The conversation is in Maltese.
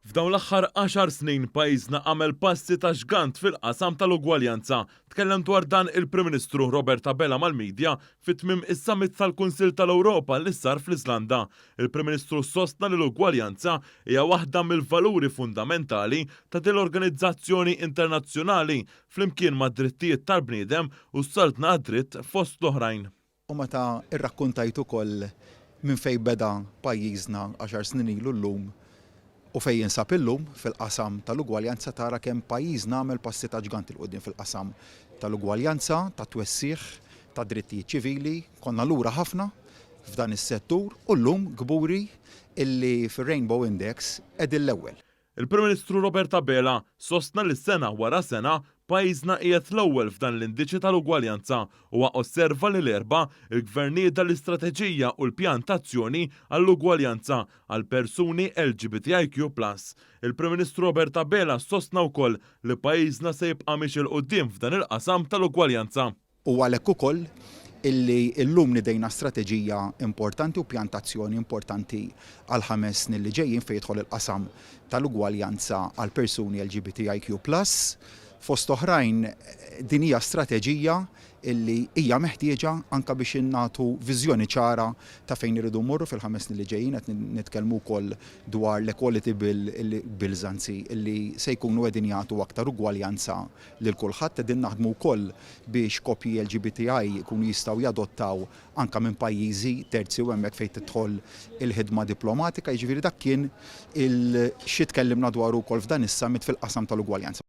F'dawn l-aħħar għaxar snin pajjiżna għamel passi ta' ġgant fil-qasam tal-ugwaljanza. Tkellem dwar dan il-Prim Ministru Robert Abela mal-media fi tmiem is-Summit tal-Kunsill tal-Ewropa li sar fl-Iżlanda. Il-Prim Ministru sostna li l-ugwaljanza hija waħda mill-valuri fundamentali ta' din l-organizzazzjoni internazzjonali flimkien mad-drittijiet tal-bniedem u s-saltna għad-dritt fost l-oħrajn. U meta rrakkuntajt ukoll minn fejn beda pajjiżna għaxar snin ilu llum u fejn jinsab illum fil-qasam tal-ugwaljanza tara kemm pajjiżna għamel passi ta' ġgant 'il quddiem fil-qasam tal-ugwaljanza, tat-twessigħ tad-drittijiet ċivili. Konna lura ħafna f'dan is-settur u llum kburi illi fir-Rainbow Index qegħdin l-ewwel. Il-Prim Ministru Robert Abela sostna li sena wara sena pajjiżna qiegħed l-ewwel f'dan l-indiċi tal-ugwaljanza. Huwa osserva li l-Erbgħa, il-Gvern nieda l-istrateġija u l-pjan ta' azzjoni għall-ugwaljanza għal persuni LGBTIQ plus. Il-Prim Ministru Robert Abela sostna wkoll li pajjiżna se jibqa' miexi 'l quddiem f'dan il-qasam tal-ugwaljanza. U għalhekk ukoll illi llum nidejna strateġija importanti u pjan ta' azzjoni importanti għall-ħames snin li ġejjin fejn jidħol il-qasam tal-ugwaljanza għal persuni LGBTIQ plus. Fost oħrajn, din hija strateġija illi hija meħtieġa anke biex nagħtu viżjoni ċara ta' fejn irridu mmorru fil-ħames snin li ġejjin. Qed nitkellmu wkoll dwar l-Equality Bill, bills anzi, illi se jkunu qegħdin jagħtu aktar ugwaljanza lil kulħadd. Qegħdin naħdmu wkoll biex koppji LGBTI jkunu jistgħu jadottaw anke minn pajjiżi terzi u hemmhekk fejn tidħol il-ħidma diplomatika. Jiġifieri dak kien il xi tkellimna dwaru wkoll f'dan is-summit fil-qasam tal-ugwaljanza.